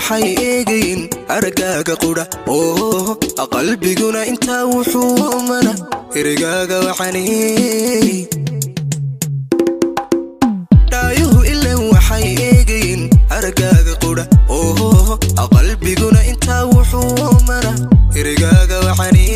Waxay eegayin aragaaga qudha oo qalbiguna intaa wuxuu mana erigaaga waxani. Dhaayuhu ilan waxay eegayin aragaaga qudha oo qalbiguna intaa wuxuu mana erigaaga waxani.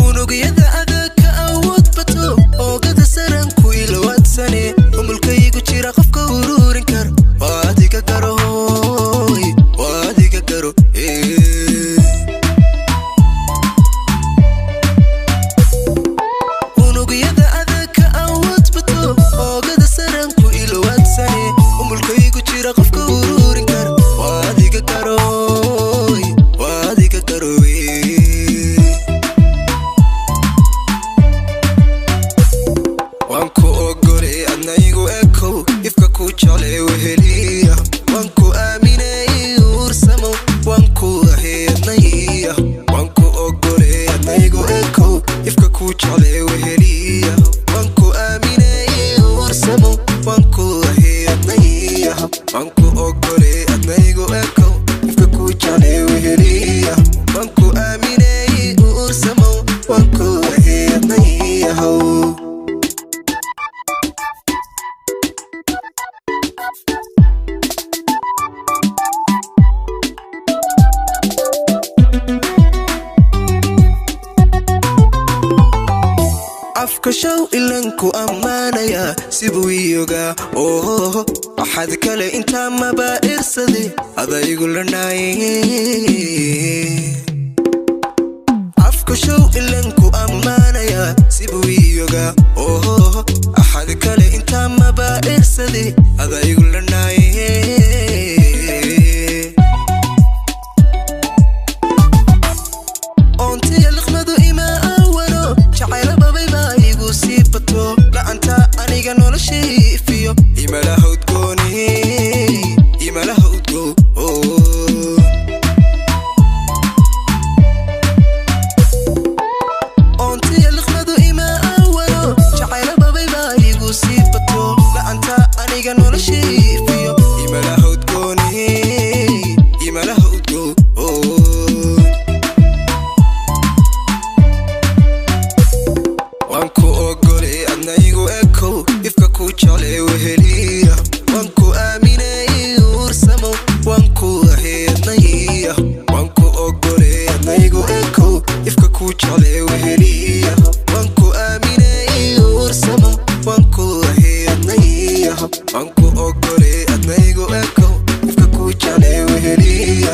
Unugyada adag ka awood bato oogada saranku ilwadsane umulkaygu jira qofka ururin kar waa adiga garo, hooy, waa adiga garo. Unugyada adag ka awood bato oogada saranku ilwadsane umulkaygu jira qofka ururin kar waa adiga garo, hooy, waa adiga garo. Waan ku ogolay adna igu ekow ifka ku jeclay weheliya, waan ku aaminay uursamow, waan ku ahay adnaya. Waan ku ogolay adna igu ekow ifka ku jeclay weheliya, waan ku aaminay uursamow, waan ku ahay adnaya. Waan ku ogolay adna igu ekow ifka ku jeclay weheliya, waan ku aaminay uursamow, waan ku ahay adnayahow. Afka show ilanku ammaanaya sibuu iyogaa oo waxaad kale intaa maba irsade adaygu lanaaye. Afka show ilanku ammaanaya sibuu iyogaa oo axad kale intaa maba irsade adaygu lanaaye. Oontiya liqmadu ima awano jacaylababay baa igu sii bato la'anta aniga noloshayfiyo imalaha udgooni, imalaha udgo. Oontiya liqmadu ima awano jacaylababay baa igu sii bato la'anta aniga noloshayfiyo imalaha udgooni, imalaha udgo. Waan ku ogolay adna igu ekow ifka ku jeclay weheliya, waan ku aaminay uursamow, waan ku ahay adnaya. Waan ku ogolay adna igu ekow ifka ku jeclay weheliya, waan ku aaminay uursamow, waan ku ahay adnaya. Waan ku ogolay adna igu ekow ifka ku jeclay weheliya,